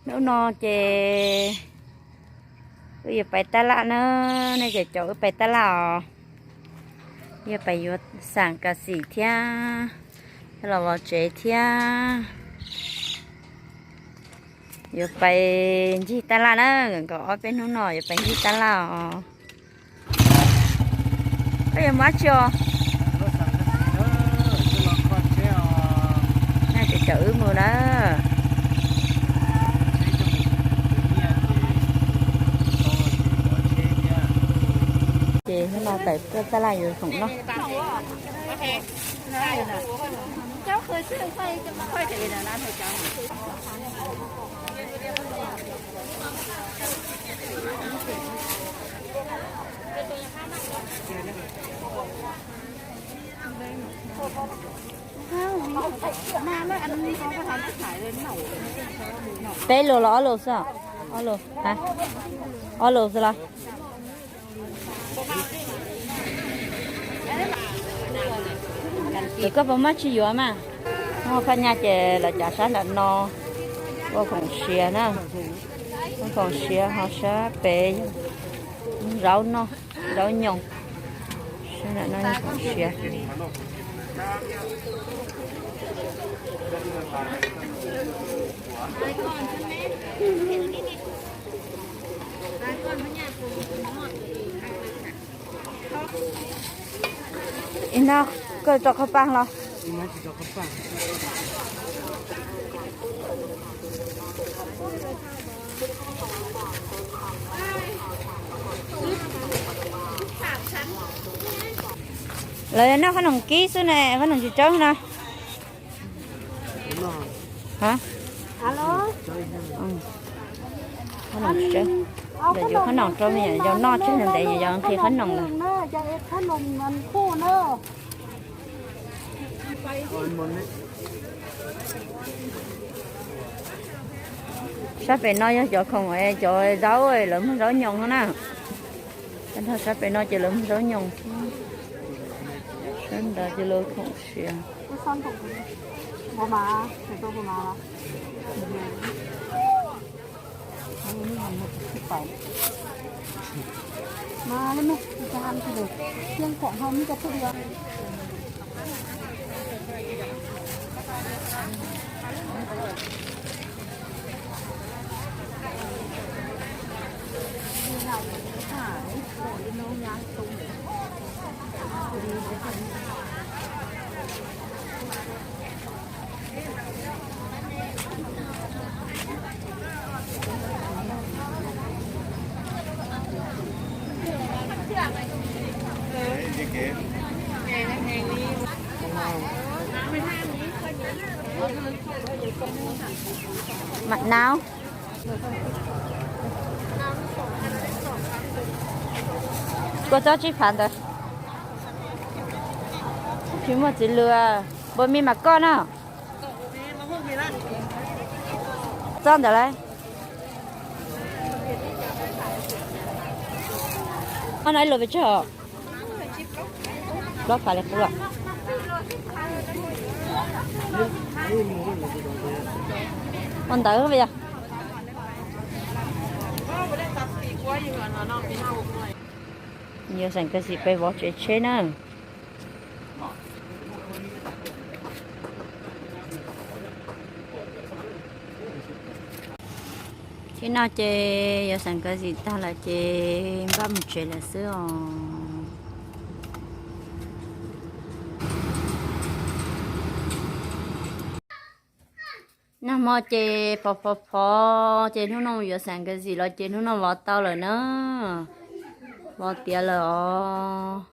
Hnub no ces wb yuav pais tab laj na, nej ces caum wb pais tab laj os. Yuav pais yuav xam kas xim thiab, yuav los vov tsev thiab. Yuav pais ncig tab laj na, nkaum ob peb hnub no yuav pais ncig tab laj os. Koj yuav mus dab tsi os? Nej ces caum wb mus na. Ces hnub no tawm tuaj tab laj yuav khoom noj. Peb lus los ob lus xwb? Ob lus, ob lus xwb los? Ces koj puas muab tsis yuav mas? Muaj phaj nyaj ces lawv cav sab nram no ua khoom siav na, ua khoom siav ho sab pem zaub noj, zaub nyoos, sab nram no khoom siav. Ib no koj rau qhov paj los? Lawv noj qhob noom kib xwb ne, qhob noom tsis tsawb na. Qhob noom tsis tsawb, lawv yuav qhob noom rau me nyuam yaus noj tseg ntev, nyuam yaus nqhis qhob noom lawm. Sab pem no yog cov khoom, cov zaub, lawv muag zaub nyoos no na. Nrog sab pem no ces lawv muag zaub nyoos, sab nrad ces lawv khoom siav. Mam nau. Kua txob tsib phav ntawd. Tsis muaj txiv lws, npua me mas koj na. Txob ntawd lauj. Ob no ib lus pes tsawg? Plaub phav li qub los? Ua ntawd yog. Yuav xeem kas xim pes vov tsev tsheb na. Tib no ces yuav xeem kas xim tag lawm ces npaj mus tsev lawm xwb os. Nag hmo ces phov phov phov ces hnub no yuav xeem kas xim los ces hnub no vov tau lawm na. Vov tiav lawm os.